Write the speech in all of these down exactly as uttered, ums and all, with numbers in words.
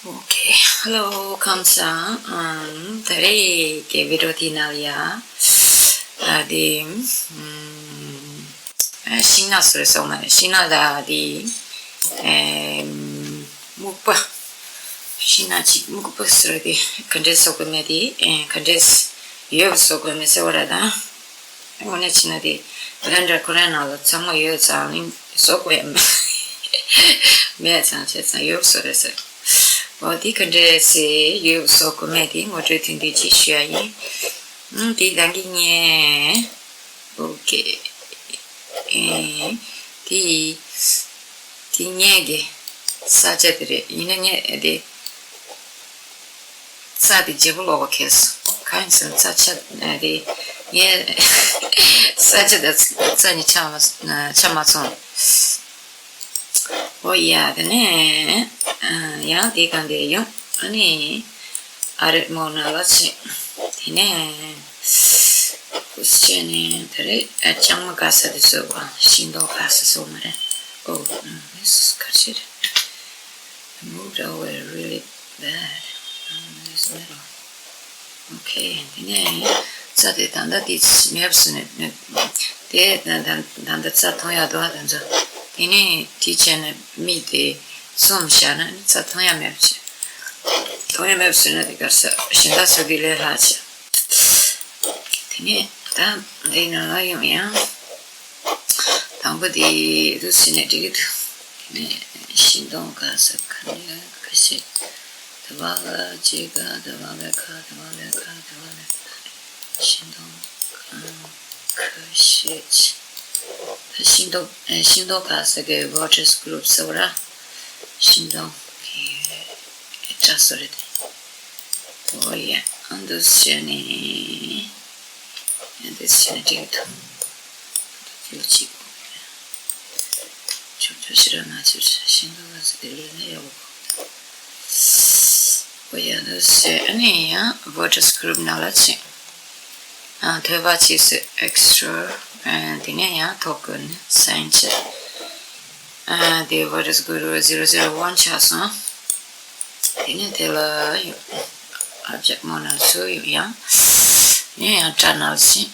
Okay, hello, ཁམས་བཟང་། ཨམ། ད་རེས་ཀྱི་བི་ཌི་ཡོ་དེའི་ནང་ལ་ཡ། ཨ་དེ། ཨམ། ཤིང་ནགས་ཟེར་སོང་མ་རེད། ཤིང་ནགས་ལ་དེ། ཨེམ། སྨུག་པ། ཤིང་ནགས་ཅིག་སྨུག་པ་ཟེར་དེ་ག་འདྲས་བཟོ་དགོས་མེད་དེ། ཨེ། ག་འདྲས་ཡོད་བཟོ་དགོས་མེད་ཟེར་བ་རེད་ད། དངོས་གནས་བྱས་ན་དེ་བྷི་ལེན་ཌར་ཁོ་རང་ནང་ལ་ཚང་མ་ཡོད་ཙང་ནི་བཟོ་དགོས་ཡ་མེད། མེད་ཙང་བྱས་ཙང་ཡོད་བཟོ་རེད་ཟེར། འོ་དེ་ག་འདྲས་སེ་ཡོད་བཟོ་དགོས་མེད་དེ་ངོ་སྤྲོད་ཐུང་ཐུང་ཅིག་ཞུ་ཡ་ཡིན། ཨང་། དེ་ད་གིན་ངས། ཨོ་ཀེ། ཨེ། དེ་ཡིན། དེ་ངས་གི་ས་ཆ་དེ་རེད། ཡིན་ན་ངས་དེ། རྩྭ་དེ་བརྗེ་པོ་ལོག་པ་ཁེལ་སོང་། གང་ཡིན་ཟེར་ན་རྩྭ་ཆ་དེ་ངས་ས་ཆ་དང་རྩྭ་གཉིས་ཆ་མ་ཆ་མ་ཚང་། འོ་ཡ། དེ་ནས་ཡང་དེ་གང་དེ་ཡོང་། ཨ་ནི་ཨ་རེད་མོ་ན་ལ་ཕྱིན། དེ་ནས་ཁུ་སི་ཆེ་ནས་དེ་རེད། ལྕང་མ་ག་ས་དེ་བཟོས་པ། ཤིང་ཏོག་ག་ས་བཟོས་མ་རེད། ཨོ། ཨ། མིས་ག་ཅི་རེད། Moved away really bad. Um, this middle. Okay, དེ་ནས་རྩྭ་དེ་ད་ལྟ་དེ་མེད་པ་བཟོས་ནས་དེ་ད་ད་ད་ལྟ་རྩྭ་མཐོང་ཡག་འདུག་ཨ། ད་ཚོ་དེ་ནས་དེ་བྱས་ནས་མི་དེ་བཟུང་བཞག་ན་རྩྭ་མཐོང་ཡག་མེད་པ་བྱས། མཐོང་ཡག་མེད་པ་བཟོས་ན་དེ་གར་ས་གཞན་དག་ཚོ་དེ་ལས་ལྷག་བྱས། དེ་ནས་ད་འདི་ནང་ལ་ཡོང་ཡང་། དང་པོ་དེ་འདུག་ཟེར་ནས་འགྲིག་གི་འདུག་དེ་ནས་ཤིང་སྡོང་ག་ས་ག་ནས་ཁ་ཤས། དེ་བ་ལ་ཅི་ག་དེ་བ་ལ་ཁ་དེ་བ་ལ་ཁ་དེ་བ་ལ་ཤིང་སྡོང་ཁ་ཤས། ད་ཤིང་སྡོང་ཨེ་ཤིང་སྡོང་ག་ས་གི་ཝོ་ཊར་གུ་རུབ་ཟེར་བ་ར། ཤིང་སྡོང་གི་སྐྲ་སོ་རེད་དེ། ཨོ་ཡ། ཨ་འདུག་བྱས་ནས། ཨ་འདུག་བྱས་ནས་འགྲིག་འདུག་ལོ་གཅིག་ཆོག་ཆོག་ཕྱི་ར་ན་ཆུ་ཤིང་སྡོང་ག་ས་དེ་ལས་ན་ཡག་པོ། ཨོ་ཡ། འདུག་བྱས་ཨ་ནི་ཡང་ཝོ་ཊར་གུ་རུབ་ནང་ལ་ཕྱིན། ཨ་ཐོད་པ་གཅིག་སེ་ཨེག་སི་ཊ་ར། ཨ་དེ་ནས་ཡང་ཐོ་ཀོན་སའིན་བྱས། ཨ་དེ་ཝོ་ཊར་གུ་རུབ་ཟི་རོ་ཟི་རོ་ཝན་ཆགས་སོང་། དེ་ནས་དེ་ལ་ཡོད། ཨོབ་ཇེག་མོ་ནང་ཚུར་ཡོད་ཡང་། ནས་ཡང་སྐྲ་ནང་ཕྱིན།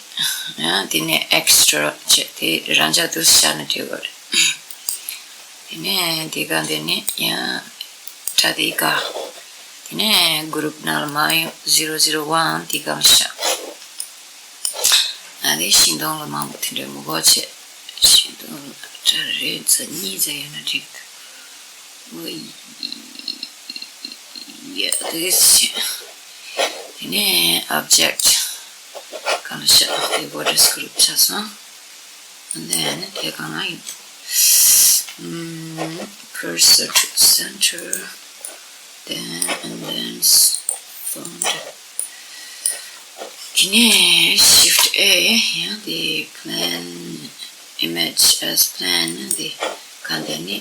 ཡང་དེ་ནས་ཨེག་སི་ཊ་ར་བྱས་དེ་རང་འཇགས་འདུག་བཞག་ན་འགྲིག་གི་རེད། དེ་ནས་དེ་ག་འདི་ནས་ཡང་སྐྲ་དེ་ག་དེ་ནས་གུ་རུབ་ནང་ལ་མ་ཡོང་ཟི་རོ་ཟི་རོ་ཝན་དེ་ག་བཞག་ཨ་ནི་ཤིང་སྡོང་ལ་མང་པོ་དེ་འདྲའི་མི་དགོས་བྱས། ཤིང་སྡོང་ལ་སྐྲ་རེ་ཙམ་གཉིས་ཙམ་ཡོད་ན་འགྲིག་འདུག་ཨོ་ཡ། དེ་བྱས། དེ་ནས་ཨོབ་ཇེག་གང་ལ་བཞག་དེ་ཝོ་ཊར་གུ་རུབ་ཆགས་སོང་། དེ་ནས་དེ་གང་ལ་ཡིན། ཨམ། Cursor to center, then and then found. དེ་ནས་ཤིཕ་ཊི་ཨེ། ཡང་དེ་plane image as plane དེ་གང་དེ་ནི།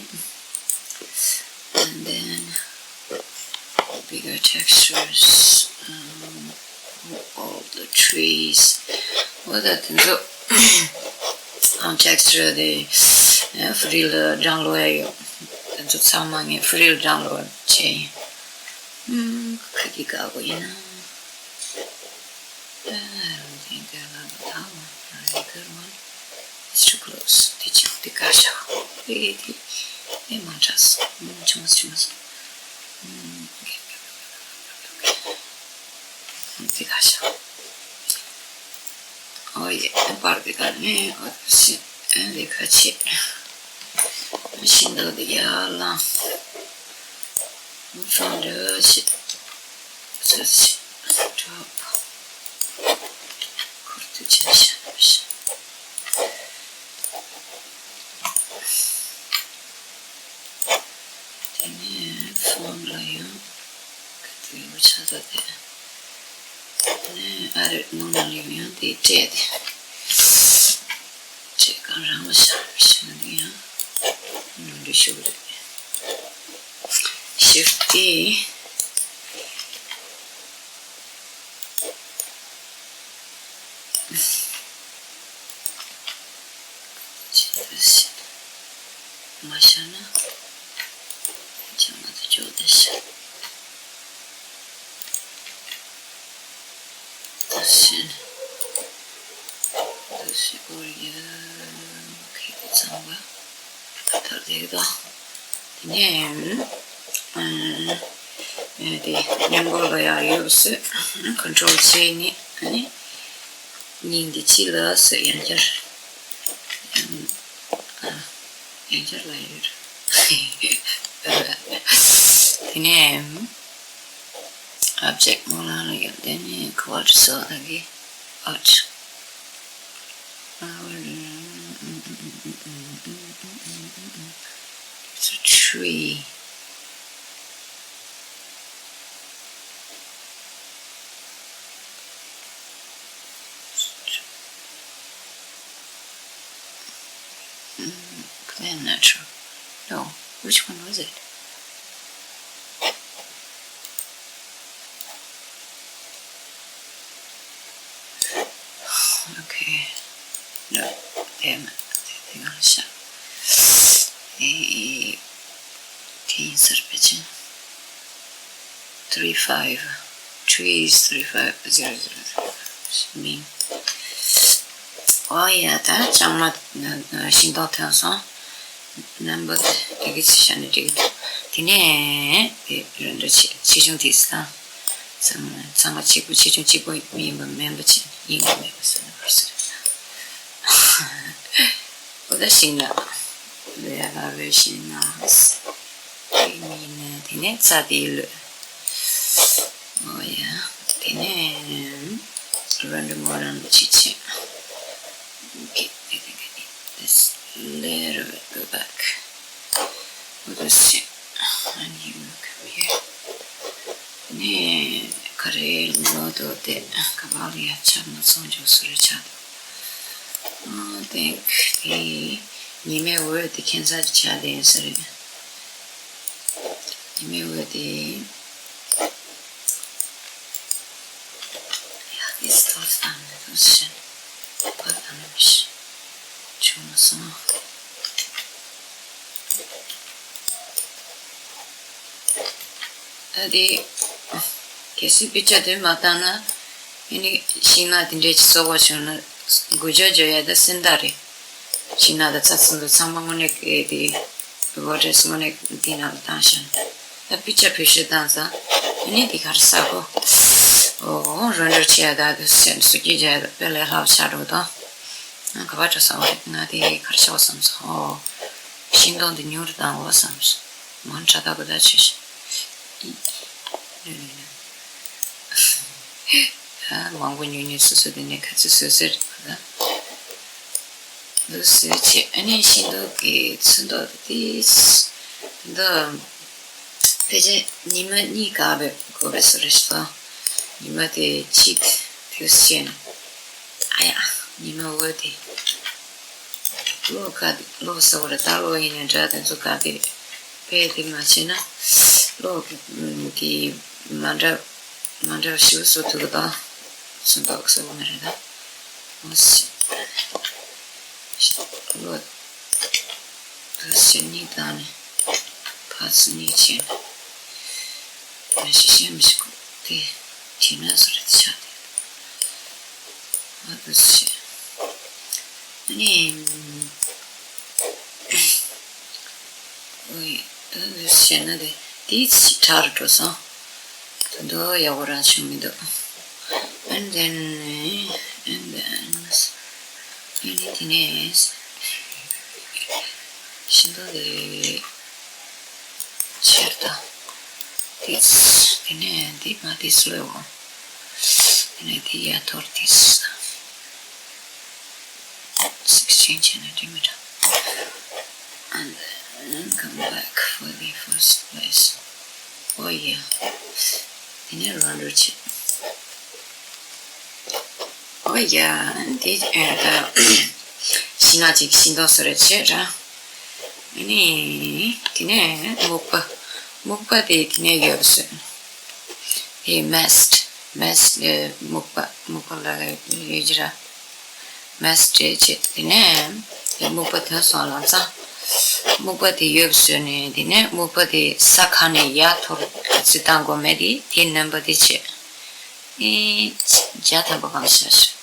And then bigger textures, um, all the trees. འོ་ད་དེ་ཚོ་ཨམ་ཊེག་སི་ཅར་དེ་ཨ་ཧྥི་རི་ལ་ཌའུན་ལོཌ་ཡ་ཡོད། དེ་ཚོ་ཚང་མ་ངས་ཧྥི་རི་ལ་ཌའུན་ལོཌ་བྱས་ཡིན། ཨམ། ག་གི་དགའ་པོ་ཡིན་ན། It's too close. དེ་ཅི་དེ་ག་ཤ། ཨེ་དེ་ཨེ་མ་འདྲ་སོང་། ཨམ། ཆུང་མ་ཆུང་མ་སོང་། ཨམ། དེ་ག་ཤ། ཨོ་ཡེ། པར་དེ་ག་ནས་ཨོ་ཤི། ཨེ་དེ་ག་ཆེ། ཤིང་སྡོང་དེ་ཡར་ལངས། From the ship. Search. Drop. འཁོར་དུ་ཆ་བཞག་ན་བཞག་དེ་ནས་ཕོན་ལ་ཡང་ག་དུས་ཡོད་ཆ་ད་དེ། དེ་ནས་ཨ་རེ་ནང་ལ་ཡོང་ཡང་དེ་སྤྲད་དེ། སྤྲད་གང་རང་ལ་བཞག་བཞག་ན་དེ་ཡང་ནོར་འཁྲུལ་ཤོར་གི་རེད། ཤིཕ་ཊི། མ་བཞག་ན་ཅང་མ་ཐུ་ཅོག་ཏུ་བཞག This is Orion. Okay, that's all. ད་དེ་དང་། དེ་ནས་ཨ་ཨ་དེ་མཉམ་པོ་ལ་ཡང་ཡོད་སོད། Control C ནི་ཨ་ནི་སྙིང་འདི་ཕྱི་ལ་སོད་ཡང་བསྐྱར། ཡང་བསྐྱར་ལ་ཡོད། དེ་ནས་Object མོ་ལ་ལ་ཡོད། དེ་ནས་Quartz ལ་གི་Out. It's a tree. Mm, clear natural. No, which one was it? Okay. No, damn it. Hang on a sec. Hey, can you start pitching? Three five. Trees three five zero zero zero. Mean. ཨོ་ཡ། ད་ལྕང་མ་ཤིང་ཏོག་ཐོན་སོང་། རྣམ་པ་དེ་གི་ཚེ་ཤ་ནི་འགྲིག་འདུག་དེ་ནས་དེ་རོན་འདྲ་ཆེ་ཆེ་ཆུང་དེ་སི་དང་། ཚང་མ་ཚང་མ་གཅིག་པུ། ཆེ་ཆུང་གཅིག་པུ་མིན་པ་མིན་པ་ཆེ་ཡིན་པ་མེད་པ་སོ་ནི་བར་སོ་རེད། ཨོ་ད་ཤིང་ནགས། ལས་སླ་བའི་ཤིང་ནགས། དེ་ཉིད་ནས་དེ་ནས་རྩྭ་དེའི་ལུས། ཨོ་ཡ། དེ་ནས་རོན་འདྲ་མོ་རང་ལ་ཅི་བྱེད། Okay, I think I need this little bit. Go back. What is it? And you come here. ནས་ག་རེ་ལོ་དོ་དེ་ག་པར་ལ་ཡ་ཆ་མ་སོང་འཇོག་སུ་རེ་ཆ་དོ། ཨ་ཏེང་དེ་ཉི་མའི་འོད་དེ་ཁྱད་མཚར་གྱི་ཆ་དེ་ཡིན་ས་རེད། ཉི་མའི་འོད་དེ། ཡ་དེ་སྟོར་བཏང་ནས་དུ་ཕྱིན་པ་དང་ནམ་ཞིག་བྱུང་མ་སོང་། ཨ་དེ། གལ་སྲིད་པི་ཅ་དེ་མ་བཏང་ན། ཨ་ནི་ཤིང་ནགས་དེ་འདྲས་ཀྱི་བཙོག་པ་བྱུང་ན། འགུལ་སྐྱོད་བྱེད་ཡ་ད་སེམས་ཐག་རེད། ཤིང་ནགས་དང་ཚྭ་ཚང་དུ་ཚང་མ་དངོས་གནས་ཀྱི་དེ། ཝ་ཊར་དངོས་གནས་དེ་ནང་ལ་བཏང་ཤག་ད་པི་ཅ་བེད་སྤྱོད་བཏང་ཙང་། ཨ་ནི་དེ་ག་རེ་ཟེར་གོ། ཨོ་རོན་འདྲ་བྱེད་ཡ་ད་དེ་སེམས་སུ་སྐྱིད་བྱེད་ཡ་ད་དཔེ་ལས་སླ་པོ་ཆགས་འགྲོ་དང་། ང་ག་པར་འགྲོ་ས་བ་རེད། ང་དེ་ག་རེ་བྱ་བ་བསམ་སོང་། ཨོ། ཤིང་སྡོང་འདི་ཉུང་རུ་བཏང་བ་བསམ་སོང་། མང་དྲགས་ད་གོ་ད་ཆོས་ཤིག་ཨི། ཨི། ཨ་མང་པོ་ཉུང་ཉུང་སོ་སོ་དེ་ནས་ག་ཚོད་བཟོས་ཟེར་ག་ད། འདུག་སེ་བྱས། ཨ་ནི་ཤིང་སྡོང་གི་ཚོན་མདོག་དེ་འདི། ཕལ་ཆེར་ཉི་མ་གཉིས་འགག་པའི་དགོས་པའི་བཟོ་འདྲ་ཞིག་འདུག་ཉི་མ་དེ་གཅིག་དུས་ཆེན། ཨ་ཡ། ཉི་མ་འོད་དེ། གློག་འགག་དེ། གློག་ཟེར་བ་རེད། ད་གློག་ཡིན་ནའི་འདྲ་དེ་ཚོ་འགག་དེ། དཔེ་དེ་མ་བྱས་ན། གློག་གི་དེ་མ་འདྲ་མ་འདྲ་བ་ཞིག་བཟོ་ཐུབ་ཀྱི་འདུག་ཚོན་མདོག་ཟེར་བ་མ་རེད་ད། འོ་ཟེར། གློག་དུས་ཆེན་གཉིས་བཏང་ནས་ཕར་ཚུར་གཉིས་བྱས་ནས། ཞིག་ཤེས་མི་ཤེས་ཁུག་དེ་བྱས་ན་བཟོ་རེད་ཆགས་ཏེ། ཨ་དུས་ཆེན། ཨ་ནི། ཨོའི། ཨ་དུས་ཆེན་ན་དེ་དེའི་ཚིག་ཁྲ་རུ་འགྲོ་སོང་། ད་དུང་ཡག་པོ་རང་བྱུང་མི་འདུག And then, and then, and then, ཤིང་སྡོང་དེ་ཕྱིར་དང་། དེ་དེ་ནས་འདི་མ་དེ་སློས་འོང་། དེ་ནས་དེ་ཡར་འཐོར་དེ། Sixteen centimeter. And then come back for the first place. Oh yeah. དེ་ནས་རོན་འདྲ་བྱེད། ཨོ་ཡ། དེ་ཨ་ད་ཤིང་ནགས་ཅིག་ཤིང་སྡོང་བཟོ་རེ་བྱེད་ར། ཨ་ནི་དེ་ནས་སྨུག་པ། སྨུག་པ་དེ་དེ་ནས་ཡོད་པ་བཟོས། དེ་མེ་སི་ཊི། མེ་སི་ཊི་སྨུག་པ། སྨུག་པ་ལ་ཡོད་ཀྱི་ར། མེ་སི་ཊི་བྱེད། དེ་ནས་དེ་སྨུག་པ་ཐོན་སོང་ལབ་ཙང་། སྨུག་པ་དེ་ཡོད་པ་བཟོས་ནས་དེ་ནས་སྨུག་པ་དེ་ས་ཁ་ནས་ཡར་འཐོར་ག་ཚོད་བཏང་དགོས་མེད་དེ་དེ་རྣམ་པ་དེ་བྱེད། ཨེ། བརྒྱ་ཐམ་པ་གང་བཞག་ཤག་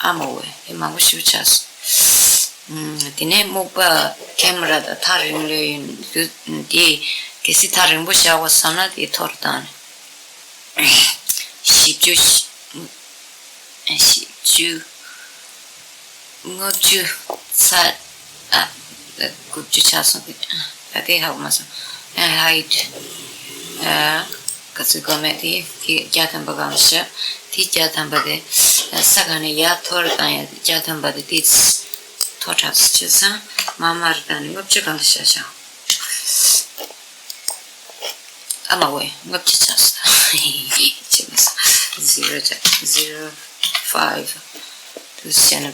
ཨ་མ་ཝེ། ཨེ། མང་པོ་ཞིག་ཆགས་སོང་། ཨུམ། དེ་ནས་སྨུག་པ་ཁེ་མ་ར་དང་ཐག་རིང་ལོས་ཡིན་དུས། དེ་གལ་སྲིད་ཐག་རིང་པོ་བཞག་པ་བསམ་ན། དེ་མཐོ་རུ་བཏང་ནས། བཞི་བཅུ། བཞི་བཅུ། ལྔ་བཅུ་ཚ། ཨ། དགུ་བཅུ་ཆགས་སོང་། ད་དེ་ཧ་གོ་མ་སོང་། ཨ། ཧའིཊ། ཨ། ག་ཚོད་དགོས་མེད་དེ། དེ་བརྒྱ་ཐམ་པ་གང་བཞག་དེ་བརྒྱ་ཐམ་པ་དེ། ས་གང་ནས་ཡར་མཐོ་རུ་བཏང་ཡ། བརྒྱ་ཐམ་པ་དེ་དེ་མཐོ་དྲགས་སུ་ཆེ་ས། མ་མར་བཏང་ནས་ལྔ་བཅུ་གང་བཞག་བཞག་ཨ་མ་ཝེ། ལྔ་བཅུ་ཆགས་སོང་། ཆེ་མ་སོང་། ཟི་རོ་ཆགས། ཟི་རོ་ཕའིབ། དུ་བྱས་ན།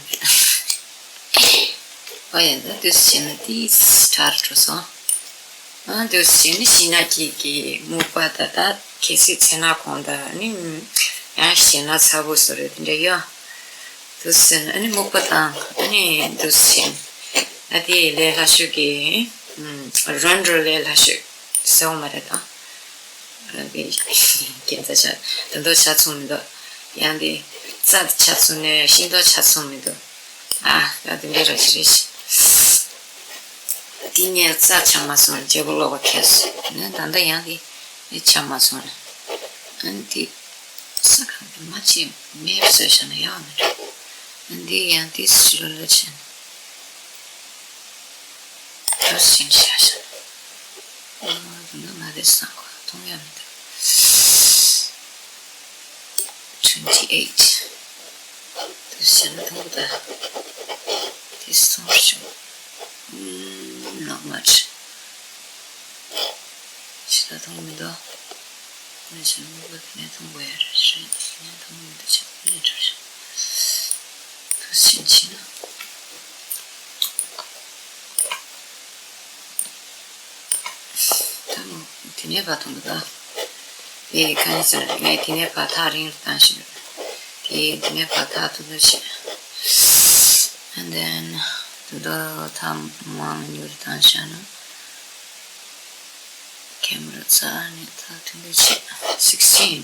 ཨོ་ཡ། ད་དུ་བྱས་ན་དེ་ཁྲ་རུ་འགྲོ་སོང་། ཨ། དུ་བྱས་ནས་ཤིང་ནགས་ཀྱི་གི་སྨུག་པ་ད་ད་གལ་སྲིད་ཚེ་ན་གོང་ད་ནི་ཡང་ཞེ་ན་ཚ་པོ་བཟོ་རེད་དེ་འདྲ་ཡོད། དུ་བྱས་ནས་ཨ་ནི་སྨུག་པ་དང་ཨ་ནི་དུ་བྱས་ནས་ཨ་དེ་ལས་སླ་ཤོས་ཀྱི། ཨུམ། རོན་རོ་ལས་སླ་ཤོས་ཟེར་བ་མ་རེད་ད། ཨ་དེ་རྒྱན་རྩྭ་ཆ་དོན་དོ་ཆ་ཚང་མི་འདུག་ཡང་དེ་རྩྭ་དེ་ཆ་ཚང་ནས་ཤིང་ཏོག་ཆ་ཚང་མི་འདུག་ཨ། ད་དེ་འདྲ་ར་ཞིག་རེད་ཤག་དེ་ངས་རྩྭ་ཆགས་མ་སོང་། རྒྱལ་པོ་ལོག་པ་ཁེལ་སོང་ནས། ད་ལྟ་ཡང་དེ་ཆགས་མ་སོང་ནས། ཨ་ནི་དེ་ས་གང་དུ་མ་ཆེ་མེད་བཟོས་བཞག་ན་ཡག་མི་འདུག་ཨ་ནི་དེ་ཡང་དེ་སུ་ལོ་ལོ་ཆེ་ན། དུ་ཟིན་བཞག་བཞག་ཨ། དེ་འདྲ་མ་རེད་བསམ་གོ། མཐོང་ཡ་མི་འདུག twenty eight། དུ་ཟིན་ན་མཐོང་གི་ད། དེ་སོང་ཞིང་། ཨུམ། not much། ཞེ་དྲག་མཐོང་མི་འདུག་ང་ཚོ་སྨུག་པ་དེ་ནས་མཐོང་དགོས་ཡ་རེད། རེད། དེ་ནས་མཐོང་མི་འདུག་ཆ་དེ་ནས་འགྲོ་ཞིང་། དུ་ཟིན་ཕྱིན་ན། ད་མོ་དེ་ནས་ཕར་མཐོང་གི་ད། དེ་གང་ཡིན་ཟེར་ན། ངས་དེ་ནས་ཕར་ཐག་རིང་རུ་བཏང་ཞིང་། དེ་དེ་ནས་ཕར་ཐག་ཐུང་ཐུང་བྱས། And then དུ་ད་ཐག་མང་ཉུང་རུ་བཏང་བཞག་ན། ཁེ་མ་ར་རྩ་ནས་ཐག་ཐུང་ཐུང་བྱས། sixteen།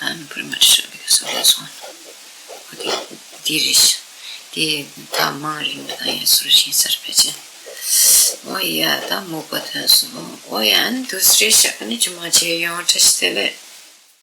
I'm pretty much sure because of this one. འོ་དེ་དེ་རེད་ཤག་དེ་ཐག་མང་རིང་པོ་དང་ཡང་ཟུར་ཞིང་སར་ཕལ་ཆེར། ཨོ་ཡ། ད་སྨུག་པ་ཐོན་སོང་། ཨོ་ཡ། ཨ་ནི་དུ་སི་རེད་ཤག་ཨ་ནི་ཇུ་མ་ཆེ་ཡོང་། བཀྲ་ཤིས་བདེ་ལེགས།